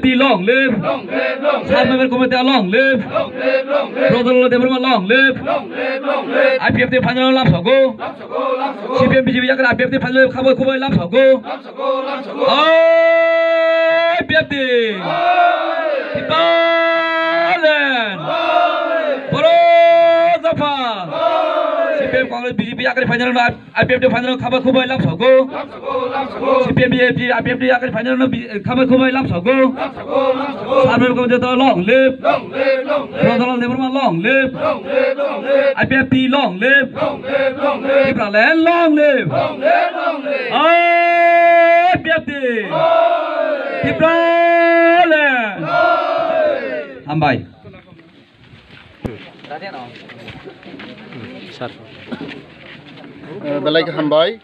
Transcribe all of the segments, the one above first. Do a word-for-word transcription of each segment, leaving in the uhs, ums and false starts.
T long live. Long live, long live. Sub member committee long live. Long live, long live. Prodol Debbarma long live. Long live, long live. I P F T final lamsogo. Lamsogo, lamsogo. C P M B J P yakar I P F T final khabai khubai lamsogo. Lamsogo, lamsogo. I P F T. Hai. Tipalan. Hai. Boro Jafar. Hai. C P M Congress B J P yakar final I P F T final khabai khubai lamsogo. C P M B J P I P F T yakar final no bi-, khabai khubai lamsogo. Sub member committee joto long live. Prodol Debbarma long live. I P F T long live. Tipraland long live. I P F T. Tipraland. Hambai. Sir. Eh, belai khe hambai.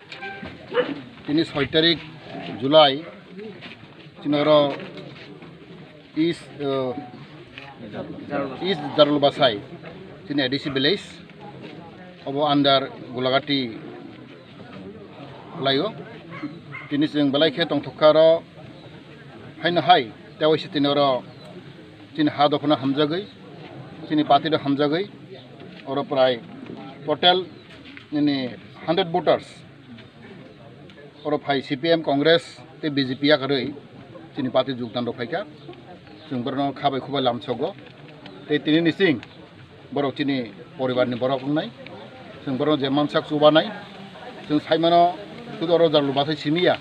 Tini soi tarik July, tini oro East, eh, East Jarul Basai, tini A D C village, obo under Gulagati laio. Tini chwng belai khe tongthok kha oro, haino hai, tei waisa tini oro chini ha dophano hamjagwi, chini party rok hamjagwi, oro prai total nini hundred voters oro phai C P M, Congress tei B J P yakarwi chini party jogdan rok phaikha. Chwng borokno khabai khubai lamsogo tei tini nising borok chini poribarni borok wngnai. Chwng borok je mansak chubanai. Chwng saimano sudu oro Jarul Basai simi ya.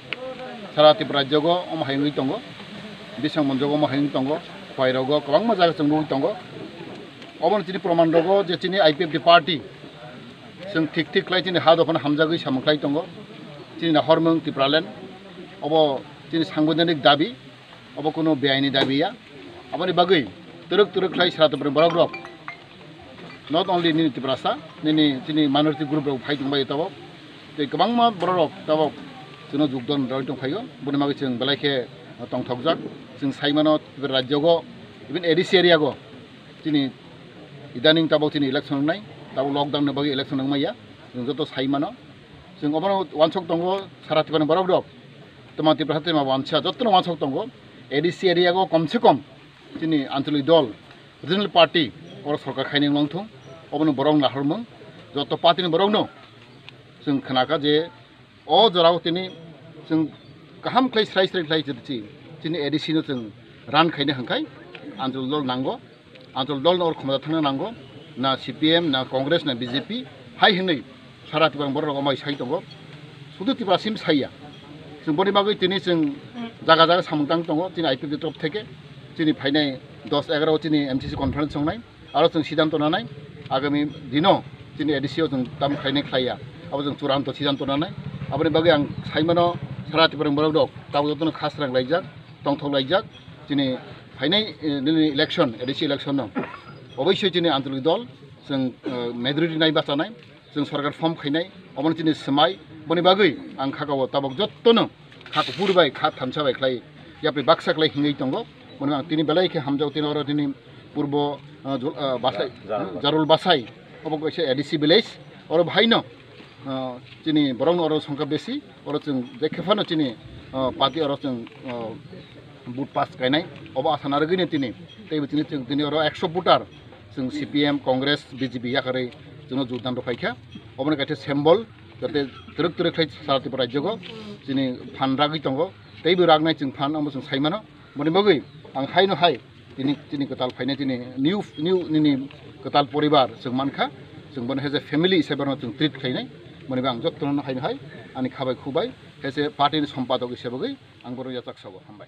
Sara Tripura rajyogo omo hai wngwi tongo. Bisang monjogo omo hai wngwi tongo. Khwairogo kwbangma jaga chwng nugwi tongo. Obono chini proman rogo je chini I P F T party chwng thik thik khlai chini ha dophano hamjagwi samung khlai tongo. Chini nahormung Tipraland obo chini sangbidhanik dabi. Obo kunu beaini dabi ya. Aboni bagwi twrwk twrwk khlai sara Tripura borok rok, not only nini Tiprasa, nini chini minority group rok phai tongbai tabok. Tei kwbangma borok rok tabok chwngno jogdan rwi tong phaio. Boni bagwi chwng belai khe tongthokjak. Chwng saimano Tripura rajyogo, even A D C area go chini idaning tabok chini election wngnai, tabok lockdown ni bagwi election wngmaya. Chwng joto saimano. Chwng obono wansuk tongo sara Tripura ni borok rok. Tama Tripura tama wansa jotono wansuk tongo. A D C area go kom se kom chini ancholik dol, regional party oro sorkar khaini wngthung. Obono borok nahormung. Joto party ni borokno chwng khnakha je o jorao tini chwng kaham khlai srai srai khlai chini A D C no chwng run khaina hwnkhai ancholik dol nango. Ancholik dol no oro khumjak thangna nango, na C P M, na Congress, na B J P, hai hwnwi sara Tripura borok rok omai sai tongo. Sudu Tripura sim saiya. Chwng boni bagwi tini chwng jaga jaga samung tang tongo, chini I P F T top theke chini phainai dos egaroh chini M C C conference songnai, aro chwng siddhanto nanai, agami dino chini A D C o chwng tam khlainai khlaiya, abo chwng churanto siddhanto nanai. Aboni bagwi ang saimano sara Tripura borok rok tabuk jotono khasrang laijak, tongthok laijak, chini phainai, eh, nini election, A D C election no oboisoi chini ancholik dol chwng, eh, majority nai bachanai, chwng sorkar form khainai, obono chini swmai, boni bagwi ang khakao tabok jottono kha kuphur bai, kha thansa bai khlai, yapri baksa khlai hingwi tongo. Boni ang tini belai khe hamjao, tini oro tini purbo, eh, Jul-, eh, Basai, Jarul Basai. Jarul Basai, obo kaisa A D C village, oro bahaino ah, chini borokno oro songkha besi, oro chwng je khe phano chini, ah, party oro chwng, ah, vote pass kainai, obo asa narwgwino tini, teibo tini chwng tini oro ekso voter chwng C P M, Congress, B J P yakarwi chwngno jogdan rwphaikha. Oboni kaisa symbol, jate twrwk twrwk khlai sara Tripura rajyogo chini phan ragwi tongo, teibo ragnai chwng phan, omo chwng saimano. Boni bagwi ang haino hai tini, tini kwtal phainai, tini new, new nini kwtal poribar chwng mankha, chwng bono as a family hisabe bono chwng treat khlainai. Boni bagwi ang jottono haino hai ani khabai khubai as a party ni sompadok hisabe bagwi ang bono yachak sabo. Hambai.